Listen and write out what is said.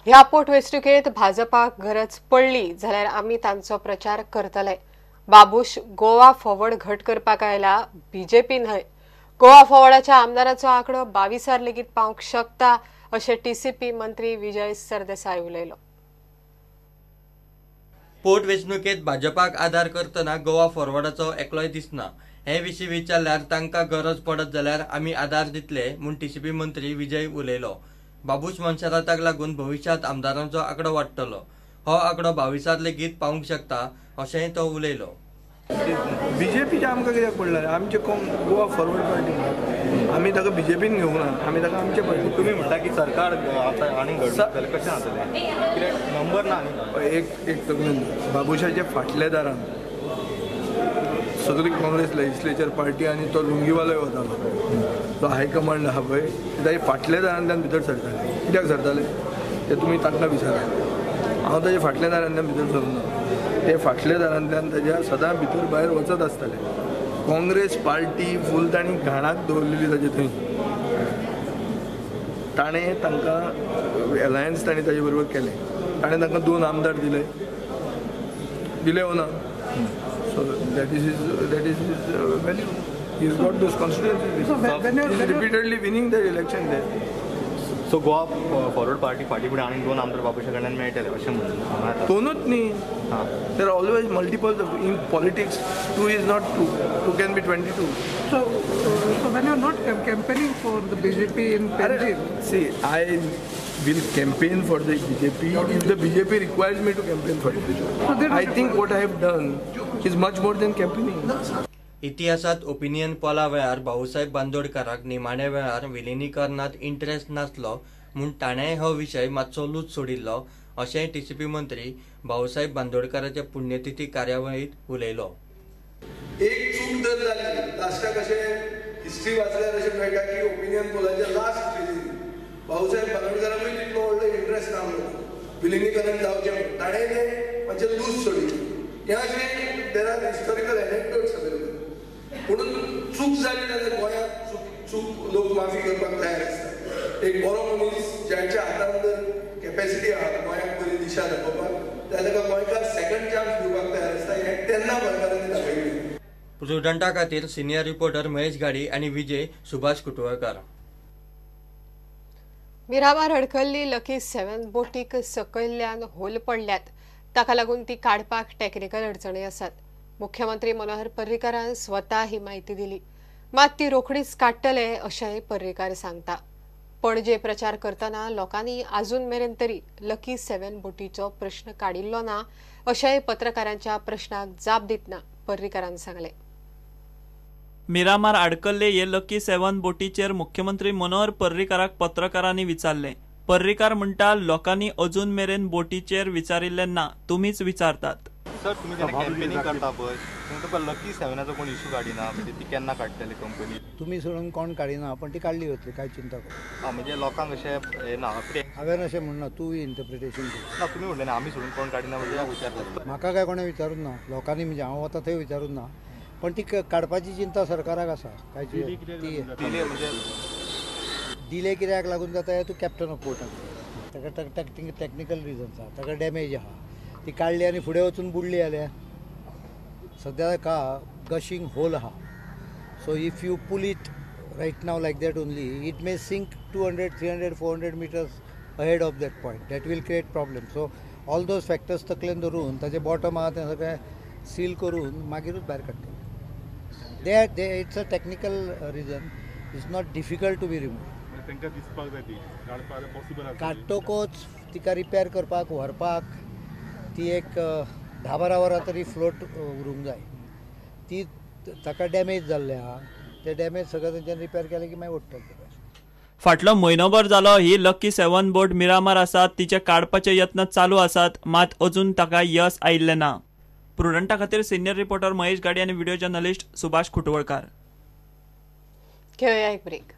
ह्या पोटवेंचणुकेंत भाजपाक गरज पडली जाल्यार आमी तांचो प्रचार करतले. बाबूश गोवा फॉरवर्ड घट करपाक आयला, बीजेपी न्हय. गोवा फॉरवर्डाच्या आमदाराचो आंकडो 22 लेगीत पावंक शकता अशें टीसीपी मंत्री विजय सरदेसाय उलयलो. पोटवेंचणुकेंत भाजपाक आदार करतना गोवा फॉरवर्डाचो एकलोय दिसना. हे विशीं विचारल्यार तांकां गरज पडत जाल्यार आमी आदार दितले म्हूण टीसीपी मंत्री विजय उलयलो. बाबूश मोन्सेराताक लागून भविश्यांत आमदारांचो आंकडो वाडटलो. हो आंकडो 22 लेगीत पावूंक शकता अशेंय तो उलयलो. बीजेपीचे आमकां कित्याक पडला? आमचे गोवा फॉरवर्ड पार्टी, आमी ताका बीजेपीन घेवंक ना, आमी ताका आमचे पार्टी. तुमी म्हणटा की सरकार आतां आनी घडून जालें, कशें जातलें? कित्याक नंबर ना आनी एक एक तकलेन बाबूशाच्या फाटल्या दारान सगळी काँग्रेस लेजिस्लेचर पार्टी आनी तो लुंगीवालोय वतालो, तो हायकमांड आहा पळय, ताजे फाटल्या दारांतल्यान भितर सरताले. कित्याक सरताले ते तुमी तांकां विचारा. हांव ताजे फाटल्या दारांतल्यान भितर सरूंक ना, ते फाटल्या दारांतल्यान ताज्या सदां भितर भायर वचत आसताले. काँग्रेस पार्टी फूल तांणी घाणाक दवरलेली ताजे थंय. ताणें तांकां एलायन्स ताणें ताजे बरोबर केलें, ताणें तांकां 2 आमदार दिले, दिले वो ना? So that is his value. He has got those constituencies. So when he is repeatedly winning the election there. So Goa Forward Party फाटी फुडें आनीक 2 आमदार बाबूशा कडल्यान मेळटले अशें म्हणून दोनूच न्ही. There are always multiple in politics. 2 is not 2. 2 can be 22. So when you are not campaigning for the BJP in Panjim, see, I will campaign for the BJP if the BJP requires me to campaign for it. So I think what I have done is much more than campaigning. इतिहासात opinion पोला वेळार भाऊसाहेब बांदोडकाराक निमाण्या वेळार विलिनीकरणांत interest नासलो म्हूण ताणेंय हो विशय मातसो लूच सोडिल्लो अशेंय टीसीपी मंत्री भाऊसाहेब बांदोडकाराच्या पुण्यतिथी कार्यावळींत उलयलो. एक चूक जर जाली लास्टाक अशें हिस्ट्री वाचल्यार अशें मेळटा की ओपिनियन पोलाच्या लास्ट रिलीज भाऊसाहेब बांदोडकाराकूय तितलो व्हडलो इंट्रस्ट ना विलिनीकरण जावचें म्हणून ताणें तें मातशें लूज सोडिल्लें. हें अशें there are historical anecdotes available. म्हणून चूक जाली जाल्यार गोंयांत चूक लोक माफी करपाक तयार आसता. एक बरो मनीस ज्यांच्या हातान जर कॅपेसिटी आहा गोंयांक बरी दिशा दाखोवपाक, जाल्यार ताका गोंयकार सेकंड चान्स दिवपाक तयार आसता, हें तेन्ना गोंयकारांनी दाखयलें. प्रुडंटा खातीर सिनियर रिपोर्टर महेश घाडी आनी विजय सुभाष कुटवळकर. मिरामार अडकल्ली लकी 7 बोटीक सकयल्ल्यान होल पडल्यात, ताका लागून ती काडपाक टॅक्निकल अडचणी आसात. मुख्यमंत्री मनोहर पर्रीकारान स्वता ही म्हायती दिली, मात ती रोखडीच काडटले अशेंय पर्रीकार सांगता. पणजे प्रचार करतना लोकांनी अजून मेरेन तरी लकी 7 बोटीचो प्रश्न काडिल्लो ना अशेंय पत्रकारांच्या प्रश्नाक जाप दितना पर्रीकारान सांगलें. मिरामार आडकल्ले हे लकी 7 बोटीचेर मुख्यमंत्री मनोहर पर्रीकाराक पत्रकारांनी विचारलें. पर्रीकार म्हणटा लोकांनी अजून मेरेन बोटीचेर विचारिल्लें ना, तुमीच विचारतात. सर, तुमी जेन्ना कॅम्पेनिंग करता पळय तेन्ना तुका लकी 7 कोण इशू काडिना, म्हणजे ती केन्ना काडटली कंपनी? तुमी सोडून कोण काडिना, पण ती काडली वतली, काय चिंता करू. हां, म्हणजे लोकांक अशें हें ना, हांवें अशें म्हणना, तूं इंटरप्रिटेशन कर. ना, तुमी म्हणलें ना आमी सोडून कोण काडिना म्हणजे विचारता. म्हाका काय कोणें विचारूंक ना, लोकांनी, म्हणजे हांव वता थंय विचारूंक ना, पण ती काडपाची चिंता सरकाराक आसा. काय ती डिले म्हणजे डिले कित्याक लागून जाता, तूं कॅप्टन ऑफ पोर्टाक ताका टॅक्निकल रिजन्स आहा, ताका डॅमेज आहा, ती काडली आनी फुडें वचून बुडली जाल्यार सद्या ताका गशींग होल आहा. So if you pull it right now like that only, it may sink 200, 300, 400 meters ahead of that point. That will create problem. So all those factors तकलेन धरून ताजें बॉटम आहा तें सगळें सील करून मागीरूच भायर काडटले. They it's a technical reason, it's not difficult to be remove. तांकां दिसपाक जाय ती काडपाक पॉसिबल आसा. काडटकूच तिका रिपेर करपाक व्हरपाक ती एक 10-12 वरां तरी फ्लोट उरूंक जाय. ती ताका डॅमेज जाल्लें आहा, ते डॅमेज सगळें तेंच्यान रिपेर केलें की मागीर ओडटलें. फाटलो म्हयनोभर जालो ही लकी 7 बोट मिरामार आसा, तिचे काडपाचे यत्न चालू आसात, मात अजून ताका यश आयिल्लें ना. प्रुडंटा खातीर सिनियर रिपोर्टर महेश गाडी आनी व्हिडिओ जर्नलिस्ट सुभाष खुटवळकार. घेवया एक ब्रेक.